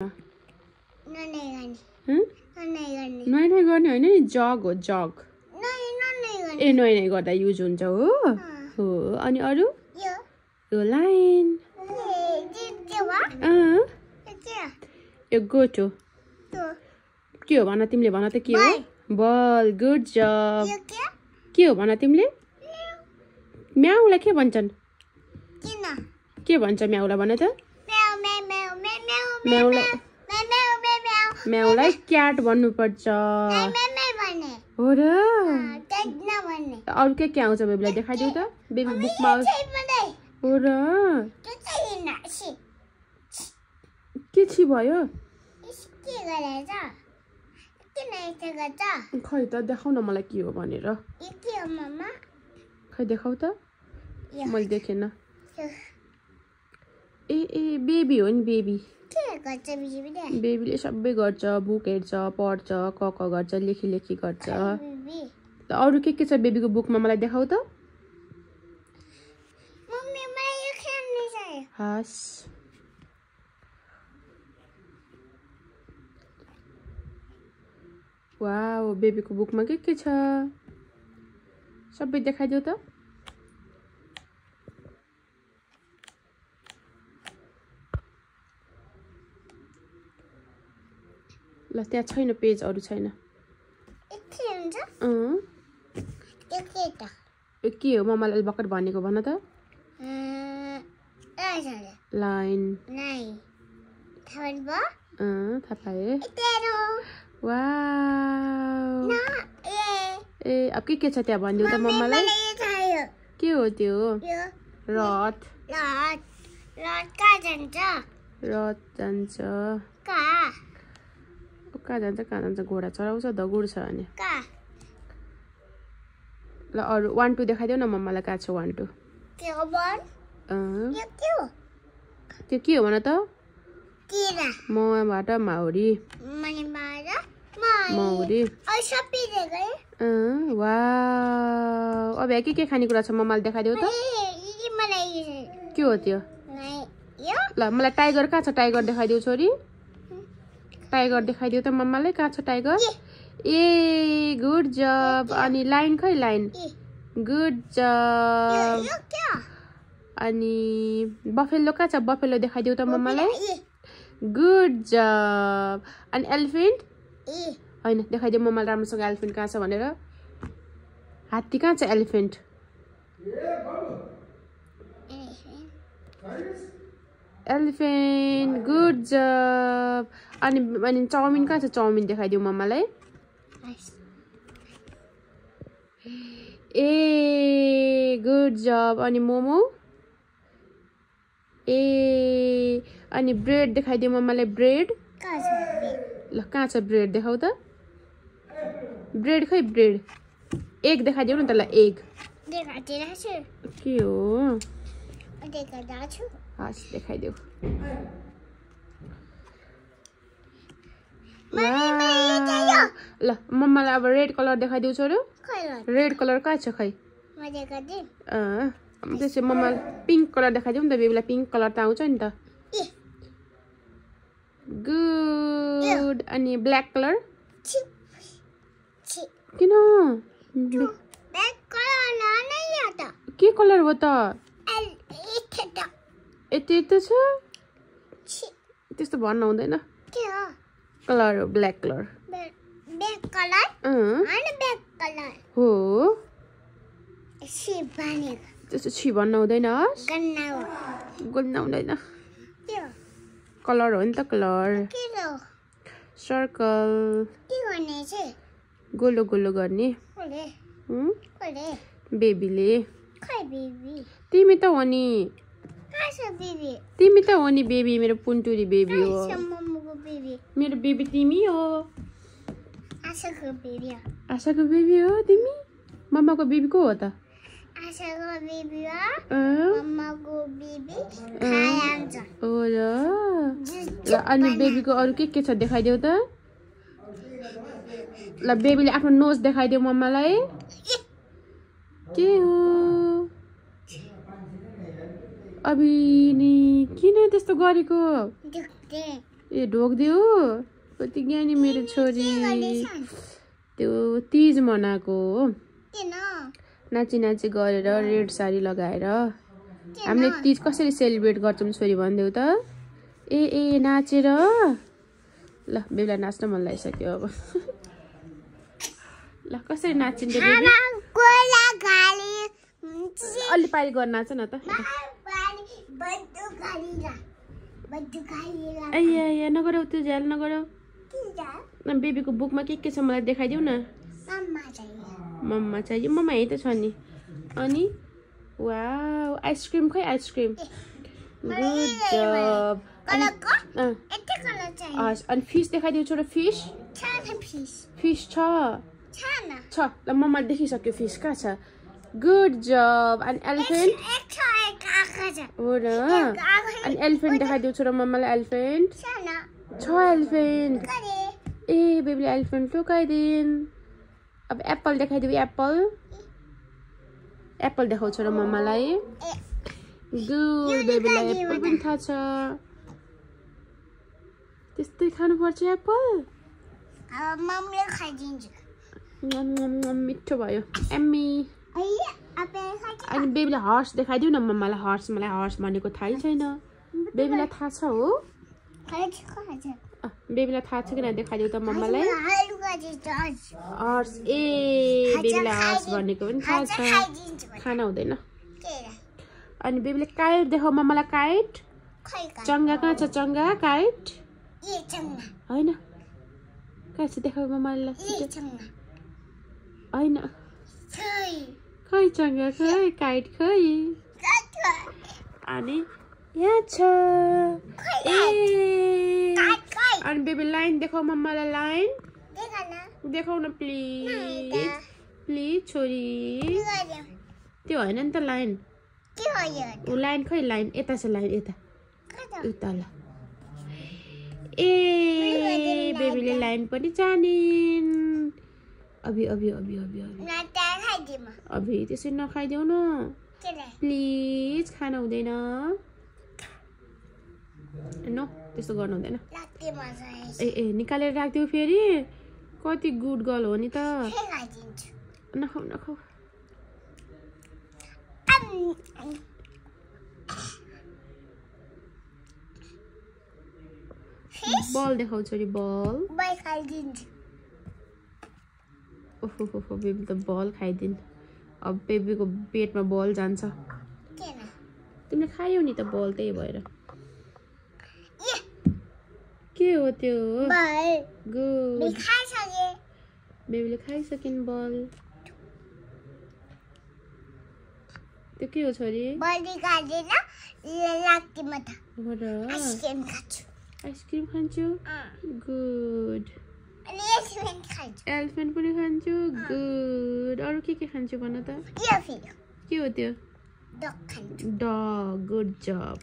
नुहाइ गर्ने होइन नि जग हो जग ए नुहाइ गर्दा युज हुन्छ हो अनि अरू यो लाइन यो गोट हो के हो भन तिमीले भन त के हो बल गुड जब के हो भन तिमीले म्याउलाई के भन्छन् के भन्छ म्याउलाई भन त म्याउलाई क्याट भन्नुपर्छ हो र अरू के आउँछ बेबीलाई देखाइदेऊ त बेबी बुकमा हो र के छि भयो खै त देखाउ न मलाई के हो भनेर खै देखाउ त मैले देखेन ए बेबी हो नि बेबी बेबीले सबै गर्छ बुक हेर्छ पढ्छ क गर्छ लेखी गर्छ त अरू के छ बेबीको बुकमा मलाई देखाउ त हस् वाउ बेबीको बुकमा के छ सबै देखाइदेऊ त ल त्यहाँ छैन पेज अरू छैन के हो मम्माले भर्खर भनेको भन त लाइन थाहा पाएँ वाउ ए अब के छ त्यहाँ भनिदेऊ त मम्मालाई के हो त्यो रथ जान्छ कहाँ जान्छ घोडा चढाउँछ दगुड छ भने ल अरू 1 2 देखाइदेऊ न मम्मालाई कहाँ छ 1 2 त्यो के हो भन त मबाट माउरी वाउ अब के खानेकुरा छ मम्माले देखाइदेऊ त के हो त्यो ल मलाई टाइगर कहाँ छ टाइगर देखाइदेऊ छोरी टाइगर देखाइदेऊ त मम्मालाई कहाँ छ टाइगर ए गुड जब अनि लाइन खै लाइन गुड जब अनि बफेलो कहाँ छ बफेलो देखाइदेऊ त मम्मालाई गुड जब अनि एलिफेन्ट हैन देखाइदेऊ मम्मालाई राम्रोसँग एलिफेन्ट कहाँ छ भनेर हात्ती कहाँ छ एलिफेन्ट एलिफेन्ट गुड जब अनि चाउमिन कहाँ छ चाउमिन देखाइदेऊ मम्मालाई ए गुड जब अनि मोमो ए अनि ब्रेड देखाइदियो मम्मालाई ब्रेड ल कहाँ छ ब्रेड देखाउ त ब्रेड खै ब्रेड एग देखाइदियो न त ल एग के हो हस् देखाइदेऊ ल मम्मालाई अब रेड कलर देखाइदेऊ छोरो रेड कलर कहाँ छ खै त्यसो मम्मालाई पिङ्क कलर देखाइदेऊ नि त बेबीलाई पिङ्क कलर त आउँछ नि त गुड अनि ब्ल्याक कलर किन के कलर हो त यति छ त्यस्तो भन्न हुँदैन कलर हो ब्ल्याक कलर हो त्यस्तो छि भन्न हुँदैन गन्न हुँदैन कलर हो नि त कलर सर्कल गोलो गोलो गर्ने बेबीले तिमी त हो नि तिमी त हो नि बेबी मेरो पुन्टुरी बेबी हो मेरो बेबी तिमी हो आशाको बेबी हो तिमी मम्माको बेबी को हो त हो र अनि बेबीको अरू के छ देखाइदेऊ त ल बेबीले आफ्नो नोज देखाइदेऊ मम्मालाई के हो अभी नि किन त्यस्तो गरेको ए ढोक्दियो कति ज्ञानी मेरो छोरी त्यो तीज मनाएको हो नाची नाची गरेर रेड साडी लगाएर हामीले तीज कसरी सेलिब्रेट गर्छौं छोरी भन्देऊ त ए नाचेर ल बेबीलाई नाच्न मन लागिसक्यो अब ल कसरी नाचिन्छ बेबी अलि पारी गर्न नाच न त ए नगरौ त्यो झ्याल नगरौ बेबीको बुकमा के छ मलाई देखाइदेऊ न मम्मा चाहियो मम्मा यही त छ नि अनि वाउ आइसक्रिम खै आइसक्रिम गुड जब अनि फिश देखाइदेऊ छोरा फिश छ ल मम्मा देखिसक्यो फिश कहाँ छ गुड जब अनि एलिफेन्ट हो र अनि एलिफेन्ट देखाइदेऊ छोरा मम्मालाई एलिफेन्ट छ एलिफेन्ट ए बेबीले एलिफेन्ट लुकाइदिन् अब एप्पल देखाइदेऊ एप्पल देखाउ छोरा मम्मालाई गुड बेबीलाई एप्पल पनि थाहा छ त्यस्तै खानुपर्छ एप्पल मिठो भयो एम्मी अनि बेबीलाई हर्स देखाइदिउ न मम्मालाई हर्स मलाई हर्स भनेको थाहै छैन बेबीलाई थाहा छ हो बेबीलाई थाहा छ कि न देखाइदिउ त मम्मालाई हर्स ए बेबीलाई हर्स भनेको पनि थाहा छ खाना हुँदैन अनि बेबीले काइट देखाउ मम्मालाई काइट चङ्गा कहाँ छ चङ्गा काइट हैन कहाँ छ देखाउ मम्मालाई हैन खै चङ्गा खै काइट खै अनि यहाँ छ ए अनि बेबी लाइन देखाउ मम्मालाई लाइन देखाउ न प्लिज छोरी त्यो हैन नि त लाइन लाइन खै लाइन यता छ लाइन यता उता ल ए बेबीले लाइन पनि जानिन् अभी त्यसरी नखाइदेऊ न प्लिज खाना हुँदैन नो त्यस्तो गर्नु हुँदैन ए निकालेर राख्दिउ फेरि कति गुड गर्ल हो नि त नखाऊ बल देखाउ छोरी बल ओहो बेबी त बल खाइदिन् अब बेबीको पेटमा बल जान्छ तिमीले खायौ नि त बल त्यही भएर के हो त्यो गुड बेबीले खाइसकिन् बल त्यो के हो छोरी आइसक्रिम खान्छु गुड एलिफेन्ट पनि खान्छु गुड अरु के खान्छु भन त के हो त्यो डग गुड जब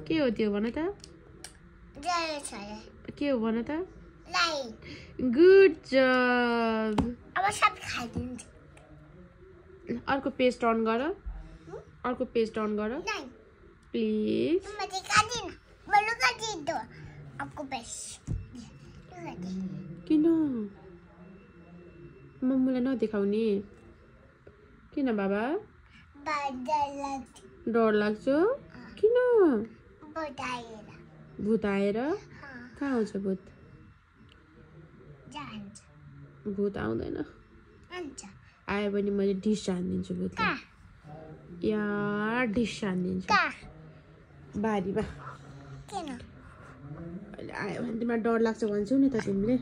के हो त्यो भन त के हो भन त गुड जब अर्को पेज टर्न गर प्लिज किन मम्मीलाई नदेखाउने किन बाबा डर लाग्छ किन भूत आएर कहाँ आउँछ भूत आउँदैन आयो भने मैले डिस हानिदिन्छु भूतलाई यार डिस हानिदिन्छु बारीमा आयो भने तिमीलाई डर लाग्छ भन्छौ नि त तिमीले